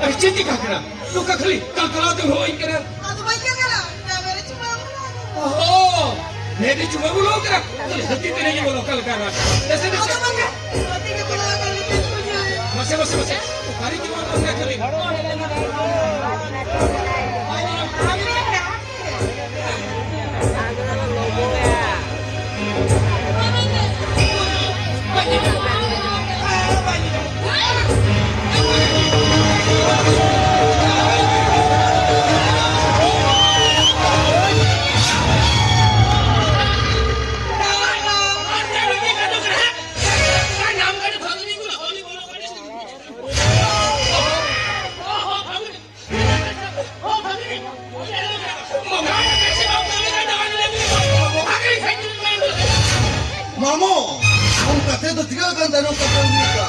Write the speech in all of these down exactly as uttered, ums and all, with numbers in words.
ᱟᱨ ᱪᱮᱫ ᱪᱤᱠᱟᱹ ᱠᱟᱱᱟ? ᱱᱚᱝᱠᱟ ᱠᱷᱟᱹᱞᱤ ᱠᱟᱞᱠᱟᱞᱟᱣ ᱛᱮᱢ ᱦᱚᱦᱚᱭ ᱠᱟᱱᱟ᱾ ᱟᱫᱚ ᱵᱟᱹᱧ ᱠᱟᱞᱠᱟᱞᱟᱣ ᱠᱟᱱᱟ, ᱢᱮᱨᱮ ᱪᱩᱢᱟ᱾ ᱚᱦᱚ, ᱢᱮᱨᱮ ᱪᱩᱢᱟ ᱵᱚᱞᱚ ᱠᱟᱱᱟ᱾ ᱛᱟᱦᱞᱮ ᱦᱟᱹᱛᱤ ᱛᱮᱨᱮ ᱜᱮ ᱵᱚᱞᱚ ᱠᱟᱞᱠᱟᱞᱟᱣ ᱠᱟᱱᱟ᱾ ᱫᱮᱥᱮ, ᱫᱮᱥᱮ᱾ ᱟᱫᱚ ᱵᱟᱝᱟ, ᱦᱟᱹᱛᱤ ᱜᱮ ᱵᱚᱞᱚ ᱠᱟᱱᱟ, ᱢᱮᱨᱮ ᱪᱩᱢᱟ᱾ ᱢᱟᱥᱮ, ᱢᱟᱥᱮ, ᱢᱟᱥᱮ᱾ ᱟᱨᱤ ᱪᱩᱢᱟ ᱵᱚᱞᱚ ᱠᱟᱱᱟ ᱠᱷᱟᱹᱞᱤ᱾ ᱢᱟᱢᱚ, ᱟᱢ ᱠᱟᱛᱮ ᱫᱚ ᱪᱤᱠᱟᱹ ᱠᱟᱱ ᱛᱟᱭᱱᱚᱢ ᱠᱟᱛᱮ ᱩᱱᱤ ᱠᱟ?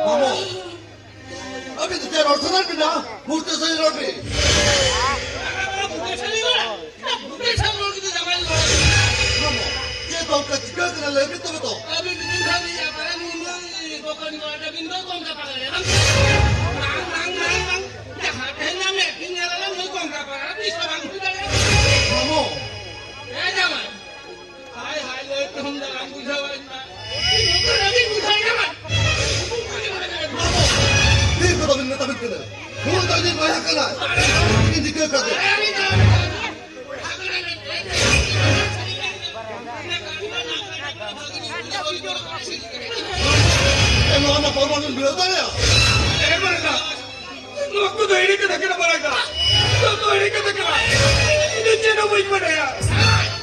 ᱢᱟᱢᱚ, ᱟᱹᱵᱤᱱ ᱫᱚ ᱪᱮᱫ ᱨᱚᱲ ᱥᱟᱱᱟᱭᱮᱫ ᱵᱤᱱᱟ? ᱯᱩᱥᱴᱟᱹᱣ ᱥᱟᱺᱦᱤᱡ ᱨᱚᱲ ᱵᱤᱱ᱾ ᱪᱮᱫ ᱚᱱᱠᱟ ᱪᱤᱠᱟᱹ ᱠᱟᱱᱟ ᱞᱟᱹᱭ ᱵᱤᱱ ᱛᱚᱵᱮ ᱛᱚ? ᱢᱟᱢᱚ᱾ ᱦᱟᱭ, ᱦᱟᱭ, ᱞᱟᱹᱭ ᱛᱮᱦᱚᱸ ᱫᱟᱨᱟᱢ ᱵᱩᱡᱷᱟᱹᱣ ᱟᱹᱧ ᱢᱟ᱾ ᱤᱧ ᱩᱛᱟᱹᱨ ᱟᱹᱰᱤ ᱵᱩᱡᱷᱟᱹᱣ ᱧᱟᱢᱟ᱾ ᱛᱤᱨ ᱠᱚᱫᱚ ᱵᱤᱱ ᱢᱮᱛᱟ ᱵᱤᱱ ᱠᱟᱱᱟ᱾ ᱱᱩᱭ ᱫᱚ ᱤᱧᱤᱡ ᱵᱚᱭᱦᱟ ᱠᱟᱱᱟᱭ᱾ ᱤᱧ ᱴᱷᱤᱠᱟᱹ ᱠᱟᱫᱮᱭᱟ᱾ ᱮ, ᱱᱚᱣᱟ ᱨᱮᱱᱟᱜ ᱯᱨᱚᱢᱟᱱ ᱵᱤᱱ ᱵᱤᱰᱟᱹᱣ ᱫᱟᱲᱮᱭᱟᱜᱼᱟ? ᱮ, ᱵᱟᱝᱟ᱾ ᱱᱚᱣᱟ ᱠᱚᱫᱚ ᱮᱲᱮ ᱠᱟᱛᱷᱟ ᱠᱟᱱᱟ, ᱵᱟᱲᱟᱭ ᱠᱟᱜ᱾ ᱱᱚᱣᱟ ᱫᱚ ᱮᱲᱮ ᱠᱟᱛᱷᱟ ᱠᱟᱱᱟ᱾ ᱤᱧ ᱫᱚ ᱪᱮᱫ ᱦᱚᱸ ᱵᱟᱹᱧ ᱵᱟᱰᱟᱭᱟ᱾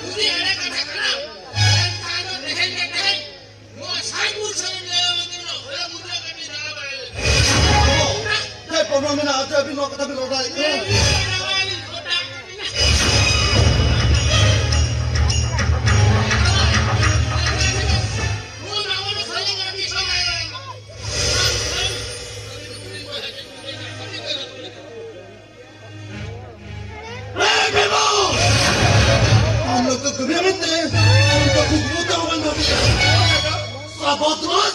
ᱡᱩᱫᱤ ᱮᱲᱮ ᱠᱟᱛᱷᱟ ᱠᱟᱱᱟ, ᱢᱮᱱᱟᱜᱼᱟ ᱡᱮ ᱟᱹᱵᱤᱱ ᱱᱚᱣᱟ ᱠᱟᱛᱷᱟ ᱵᱤᱱ ᱨᱚᱲ ᱫᱟᱲᱮᱭᱟᱜ ᱠᱟᱱᱟ? ᱟᱢ ᱱᱚᱝᱠᱟ ᱠᱟᱹᱢᱤᱭᱟ ᱢᱮᱱᱛᱮ ᱟᱢ ᱫᱚ ᱠᱩᱠᱢᱩ ᱛᱮᱦᱚᱸ ᱵᱟᱹᱧ ᱵᱷᱟᱵᱤᱭᱟ᱾ ᱥᱟᱵᱚᱛ ᱢᱟᱥ!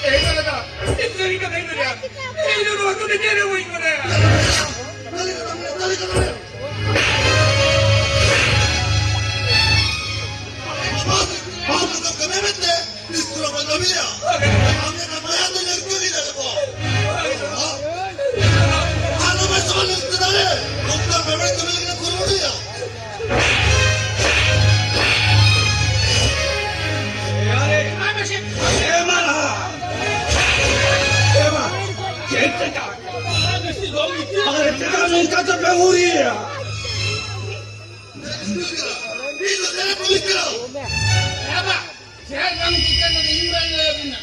ᱮᱭ ᱫᱟᱫᱟ, ᱤᱧ ᱥᱟᱹᱨᱤ ᱠᱟᱛᱷᱟᱧ ᱞᱟᱹᱭᱟ᱾ ᱤᱧ ᱫᱚ ᱱᱚᱣᱟ ᱠᱚᱫᱚ ᱪᱮᱫ ᱦᱚᱸ ᱵᱟᱹᱧ ᱵᱟᱲᱟᱭᱟ᱾ ᱥᱟᱹᱨᱤ ᱠᱟᱛᱷᱟᱢ ᱞᱟᱹᱭᱟ, ᱥᱟᱹᱨᱤ ᱠᱟᱛᱷᱟᱢ ᱞᱟᱹᱭᱟ᱾ ᱟᱢ ᱱᱚᱝᱠᱟ ᱠᱟᱹᱢᱤᱭᱟ ᱢᱮᱱᱛᱮ ᱱᱤᱥᱛᱩᱨ ᱵᱟᱹᱧ ᱵᱷᱟᱵᱤᱭᱟ᱾ ᱟᱢ ᱞᱮᱠᱟ ᱵᱚᱭᱦᱟ ᱫᱚ ᱧᱮᱞ ᱠᱮᱫ ᱜᱮ ᱡᱟᱦᱟᱸ ᱠᱚ᱾ ᱟᱞᱚ ᱵᱮᱥ ᱵᱟᱝ ᱞᱟᱹᱭ ᱫᱟᱲᱮ᱾ ᱱᱚᱝᱠᱟ ᱢᱮᱢᱮᱱ ᱠᱟᱹᱢᱤ ᱞᱟᱹᱜᱤᱫ ᱠᱩᱨᱩᱢᱩᱴᱩᱭᱟ᱾ ᱮ ᱢᱟ, ᱮ ᱢᱟ, ᱪᱮᱫ ᱪᱮᱠᱟ? ᱟᱨᱮ ᱪᱮᱫᱟᱜ ᱱᱚᱝᱠᱟ ᱛᱮᱯᱮ ᱩᱨᱤᱭᱟ? ᱤᱧ ᱫᱚ ᱪᱮᱫ ᱮᱢ ᱠᱟᱹᱢᱤ ᱠᱟᱱᱟ? ᱮ ᱵᱟ, ᱪᱮᱫ ᱵᱟᱝ ᱪᱤᱠᱟᱹ ᱠᱟᱱᱟ ᱤᱧ ᱵᱟᱹᱧ ᱞᱟᱹᱭ ᱟᱵᱤᱱᱟ᱾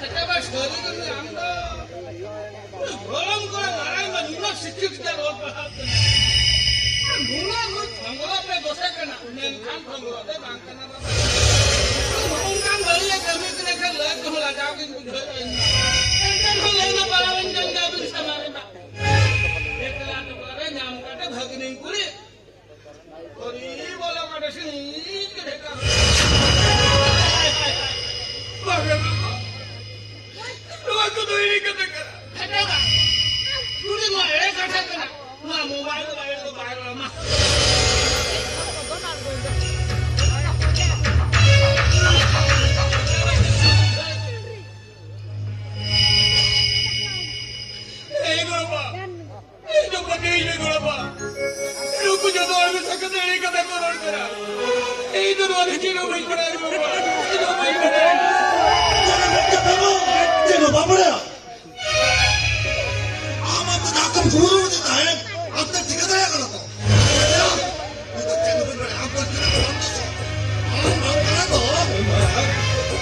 ᱮᱴᱟᱜ ᱵᱟᱥ ᱰᱟᱹᱝᱨᱤ ᱠᱟᱱ ᱟᱢ ᱫᱚ᱾ ᱜᱚᱲᱚᱢ ᱠᱚᱲᱟ ᱢᱟᱨᱟᱝ ᱢᱟ ᱱᱩᱱᱟᱹᱜ ᱥᱤᱠᱠᱷᱤᱛ ᱜᱮ ᱚᱞ ᱯᱟᱲᱦᱟᱣ ᱠᱟᱱᱟ᱾ ᱱᱩᱱᱟᱹᱜ ᱢᱚᱡᱽ ᱠᱷᱚᱸᱜᱽᱨᱚ ᱯᱮ ᱫᱚᱥᱮ ᱠᱟᱱᱟ, ᱢᱮᱱᱠᱷᱟᱱ ᱠᱷᱚᱸᱜᱽᱨᱚ ᱫᱚ ᱵᱟᱝ ᱠᱟᱱᱟ ᱵᱟᱵᱟ᱾ ᱱᱚᱝᱠᱟᱱ ᱵᱟᱹᱲᱤᱡ ᱠᱟᱹᱢᱤ ᱠᱟᱱᱟ ᱠᱷᱟᱱ ᱞᱟᱹᱭ ᱛᱮᱦᱚᱸ ᱞᱟᱡᱟᱣ ᱜᱤᱧ ᱵᱩᱡᱷᱟᱹᱣᱮᱫᱼᱟ ᱤᱧ ᱢᱟ᱾ ᱮᱱᱛᱮ ᱨᱮᱦᱚᱸ ᱞᱟᱹᱭ ᱢᱟ ᱯᱟᱲᱟᱣᱟᱹᱧ ᱠᱟᱱ ᱜᱮᱭᱟ ᱟᱹᱵᱤᱱ ᱥᱟᱢᱟᱝ ᱨᱮ ᱢᱟ᱾ ᱮᱠᱞᱟ ᱴᱚᱠᱟ ᱨᱮ ᱧᱟᱢ ᱠᱟᱛᱮ ᱵᱷᱟᱹᱜᱽᱱᱤᱧ ᱠᱩᱞᱤ᱾ ᱦᱚᱨᱤ ᱵᱚᱞᱚ ᱠᱟᱛᱮ ᱥᱤᱧ ᱜᱮ ᱰᱷᱮᱠᱟ᱾ ᱵᱟᱝ ᱜᱟᱱᱚᱜᱼᱟ᱾ ᱱᱚᱣᱟ ᱠᱚᱫᱚ ᱮᱲᱮ ᱠᱟᱛᱷᱟ ᱠᱟᱱᱟ᱾ ᱠᱟᱛᱷᱟ ᱵᱟᱝ᱾ ᱱᱚᱰᱮ ᱱᱚᱣᱟ ᱮᱲᱮ ᱠᱟᱛᱷᱟ ᱠᱟᱱᱟ᱾ ᱱᱚᱣᱟ ᱢᱳᱵᱟᱭᱤᱞ ᱵᱟᱭᱤᱞ ᱫᱚ ᱵᱟᱭ ᱨᱚᱲᱟ ᱢᱟ᱾ ᱮᱭ ᱜᱚᱲᱚᱢᱟ᱾ ᱤᱧ ᱫᱚ ᱯᱟᱹᱛᱭᱟᱹᱣ ᱤᱧ ᱢᱮ ᱜᱚᱲᱚᱢᱟ᱾ ᱱᱩᱠᱩ ᱡᱚᱛᱚ ᱦᱚᱲ ᱢᱮᱥᱟ ᱠᱟᱛᱮ ᱮᱲᱮ ᱠᱟᱛᱷᱟ ᱠᱚ ᱨᱚᱲ ᱠᱟᱱᱟ᱾ ᱤᱧ ᱫᱚ ᱱᱚᱣᱟ ᱫᱚ ᱪᱮᱫ ᱦᱚᱸ ᱵᱟᱹᱧ ᱵᱟᱲᱟᱭᱟ ᱜᱚᱲᱚᱢᱟ᱾ ᱤᱧ ᱫᱚ ᱵᱟᱹᱧ ᱵᱟᱲᱟᱭᱟ᱾ ᱪᱮᱫ ᱦᱚᱸ ᱵᱟᱢ ᱵᱟᱲᱟᱭᱟ? ᱟᱢ ᱟᱢ ᱛᱮ ᱡᱟᱦᱟᱸ ᱠᱚᱢ ᱜᱩᱨᱩ ᱨᱮ ᱛᱟᱦᱮᱸᱱ, ᱟᱢ ᱛᱮ ᱴᱷᱤᱠᱟᱹ ᱫᱟᱲᱮᱭᱟᱜ ᱠᱟᱱᱟ ᱛᱚ? ᱤᱧ ᱫᱚ ᱪᱮᱫ ᱦᱚᱸ ᱵᱟᱹᱧ ᱵᱟᱲᱟᱭᱟ᱾ ᱟᱢ ᱫᱚ ᱪᱮᱫ ᱦᱚᱸ ᱵᱟᱢ ᱫᱚᱥᱟ᱾ ᱟᱢ ᱵᱟᱢ ᱵᱟᱲᱟᱭᱟ ᱛᱚ?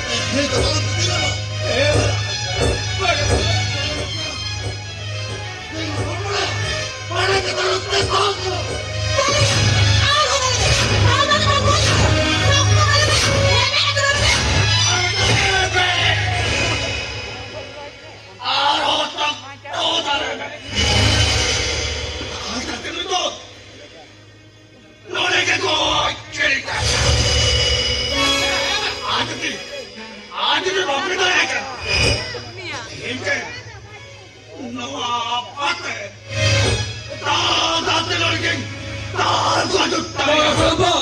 ᱱᱚᱰᱮ ᱜᱮ ᱠᱚ ᱪᱮᱫ ᱟᱨ ᱡᱩᱫᱤ, ᱟᱨ ᱡᱩᱫᱤ ᱵᱟᱯᱮ ᱫᱟᱲᱮᱭᱟᱜ ᱠᱟᱱᱟ, ᱤᱧ ᱜᱮ ᱱᱚᱣᱟ ᱯᱟᱛᱮ ᱫᱟᱜ ᱫᱟᱜ ᱛᱮ ᱞᱚᱲᱜᱮᱧ ᱫᱟᱜ ᱜᱚᱡᱚᱜ ᱛᱟᱞᱮᱭᱟ᱾ ᱵᱟᱵᱟ!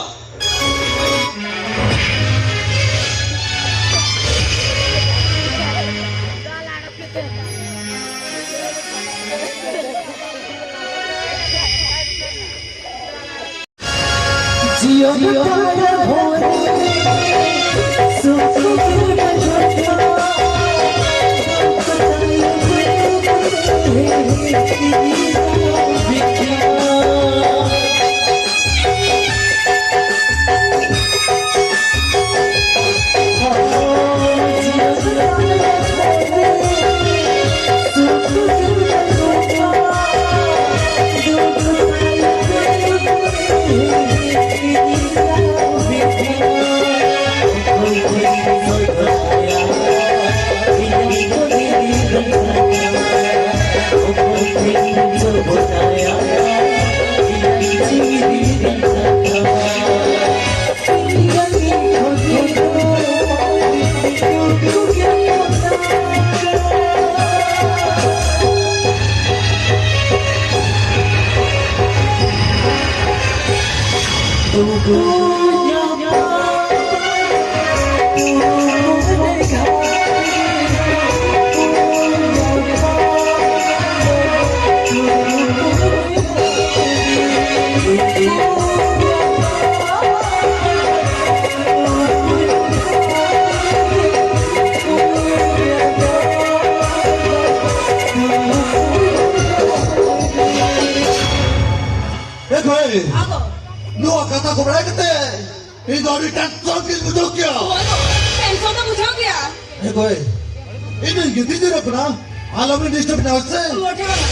ᱮ ᱵᱷᱟᱭ, ᱟᱫᱚ? ᱱᱚᱣᱟ ᱠᱟᱛᱷᱟ ᱠᱚ ᱵᱟᱲᱟᱭ ᱠᱟᱛᱮ ᱤᱧ ᱫᱚ ᱟᱹᱰᱤ tension ᱜᱤᱧ ᱵᱩᱡᱷᱟᱹᱣ ᱠᱮᱭᱟ᱾ ᱚ, ᱟᱫᱚ ᱪᱮᱫ ᱮᱱᱠᱷᱟᱱ ᱫᱚ ᱵᱩᱡᱷᱟᱹᱣ ᱜᱮᱭᱟ᱾ ᱮ ᱜᱚᱭ, ᱤᱧ ᱫᱚᱧ ᱜᱤᱛᱤᱡ ᱡᱤᱨᱟᱹᱜ ᱠᱟᱱᱟ᱾ ᱟᱞᱚᱵᱤᱱ disturb ᱤᱧᱟ ᱥᱮ᱾ ᱢᱚᱴᱷᱮ ᱵᱟᱝ᱾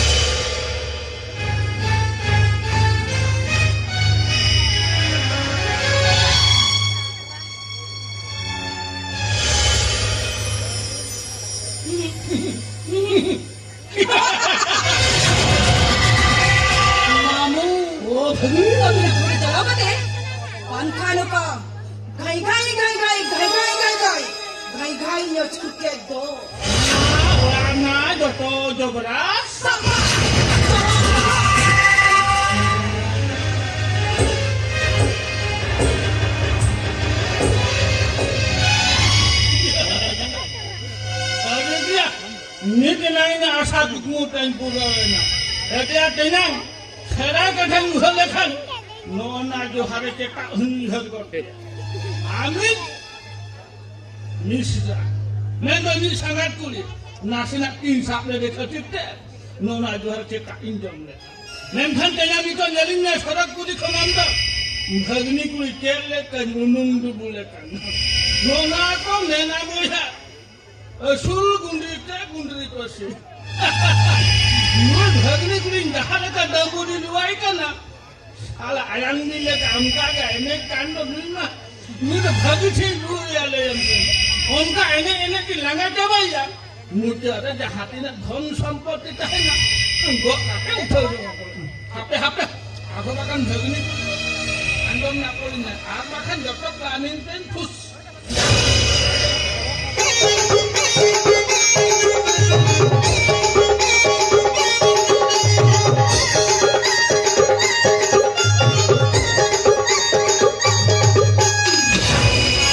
ᱢᱟᱢᱩ᱾ ᱚ, ᱵᱷᱟᱹᱜᱤ᱾ ᱟᱹᱵᱤᱱᱟᱜ ᱜᱷᱚᱨᱮ ᱪᱟᱞᱟᱣ ᱠᱟᱛᱮ ᱯᱟᱱᱠᱷᱟ ᱱᱚᱠᱟ ᱜᱷᱟᱭ ᱜᱷᱟᱭ ᱜᱷᱟᱭ ᱜᱷᱟᱭ ᱜᱷᱟᱭ ᱜᱷᱟᱭ ᱜᱷᱟᱭ ᱜᱷᱟᱭ ᱜᱷᱟᱭ ᱜᱷᱟᱭ ᱧᱚᱪᱩᱨ ᱠᱮᱫ ᱫᱚ᱾ ᱚᱲᱟᱜ ᱨᱮᱱᱟᱜ ᱡᱚᱛᱚ ᱡᱚᱵᱽᱨᱟ ᱥᱟᱯᱷᱟ᱾ ᱟᱹᱰᱤ ᱜᱮ ᱱᱤᱛ ᱮᱱᱟᱝ ᱤᱧᱟᱹᱜ ᱟᱥᱟ ᱠᱩᱠᱢᱩ ᱛᱟᱹᱧ ᱯᱩᱨᱟᱹᱣ ᱮᱱᱟ᱾ ᱮᱴᱟᱜ ᱛᱮᱱᱟᱝ ᱥᱮᱫᱟᱭ ᱠᱟᱛᱷᱟᱧ ᱩᱭᱦᱟᱹᱨ ᱞᱮᱠᱷᱟᱱ ᱱᱚᱜᱼᱚ ᱱᱟ ᱡᱚᱦᱟᱨ ᱨᱮ ᱪᱮᱛᱟᱜ ᱦᱚᱸᱧ ᱩᱭᱦᱟᱹᱨ ᱜᱚᱫ ᱠᱮᱫᱟ᱾ ᱟᱨ ᱢᱤᱫ ᱢᱤᱥᱨᱟ ᱢᱮᱱᱫᱚ ᱢᱤᱫ ᱥᱟᱸᱜᱟᱛ ᱠᱩᱲᱤ ᱱᱟᱥᱮᱱᱟᱜ ᱛᱤᱱ ᱥᱟᱵ ᱞᱮᱫᱮ ᱠᱷᱟᱹᱛᱤᱨ ᱛᱮ ᱱᱚᱜᱼᱚ ᱱᱟ ᱡᱚᱦᱟᱨ ᱪᱮᱛᱟᱜ ᱤᱧ ᱡᱚᱢ ᱞᱮᱫᱟ᱾ ᱢᱮᱱᱠᱷᱟᱱ ᱛᱮᱱᱟᱝ ᱱᱤᱛᱚᱜ ᱧᱮᱞᱤᱧ ᱢᱮ ᱥᱚᱲᱚᱠ ᱠᱩᱞᱤ ᱠᱷᱚᱱᱟᱜ ᱫᱚ ᱵᱷᱟᱹᱜᱽᱱᱤ ᱠᱩᱲᱤ ᱪᱮᱫ ᱞᱮᱠᱟᱧ ᱩᱱᱩᱢ ᱰᱩᱵᱩ ᱞᱮᱠᱟᱱ᱾ ᱱᱚᱜᱼᱚ ᱱᱟ ᱠᱚ ᱢᱮᱱᱟ ᱵᱚᱭᱦᱟ᱾ ᱟᱹᱥᱩᱞ ᱜᱩᱸᱰᱨᱤ ᱛᱮ ᱜᱩᱸᱰᱨᱤ ᱯᱟᱹᱥᱤ᱾ ᱱᱩᱭ ᱵᱷᱟᱹᱜᱽᱱᱤ ᱠᱩᱲᱤᱧ ᱡᱟᱦᱟᱸ ᱞᱮᱠᱟ ᱰᱟᱹᱝᱜᱩᱨᱤ ᱞᱩᱣᱟᱭ ᱠᱟᱱᱟ, ᱥᱟᱞᱟ ᱟᱭᱟᱝ ᱫᱤ ᱞᱮᱠᱟ ᱚᱱᱠᱟ ᱜᱮ ᱮᱱᱮᱡ ᱠᱟᱱ ᱫᱚ ᱱᱩᱭ ᱢᱟ᱾ ᱱᱩᱭ ᱫᱚ ᱵᱷᱟᱹᱜᱤ ᱴᱷᱤᱠ ᱨᱩ ᱨᱮᱭᱟᱜ ᱞᱟᱹᱭᱟᱢ ᱠᱟᱱᱟ᱾ ᱚᱱᱠᱟ ᱮᱱᱮᱡ ᱮᱱᱮᱡ ᱛᱮ ᱞᱟᱸᱜᱟ ᱪᱟᱵᱟᱭᱮᱭᱟ᱾ ᱢᱩᱪᱟᱹᱫ ᱨᱮ ᱡᱟᱦᱟᱸ ᱛᱤᱱᱟᱹᱜ ᱫᱷᱚᱱ ᱥᱚᱢᱯᱚᱛᱤ ᱛᱟᱦᱮᱱᱟ, ᱜᱚᱜ ᱠᱟᱛᱮ ᱩᱴᱷᱟᱹᱣ ᱡᱚᱝ ᱟᱠᱚ᱾ ᱦᱟᱯᱮ, ᱦᱟᱯᱮ, ᱟᱫᱚ ᱵᱟᱠᱷᱟᱱ ᱵᱷᱟᱹᱜᱽᱱᱤ ᱠᱩᱲᱤ ᱟᱸᱡᱚᱢ ᱧᱟᱢ ᱠᱚᱣᱟᱧ ᱢᱮ᱾ ᱟᱨ ᱵᱟᱠᱷᱟᱱ ᱡᱚᱛᱚ planning ᱛᱮᱧ ᱯᱷᱩᱥ᱾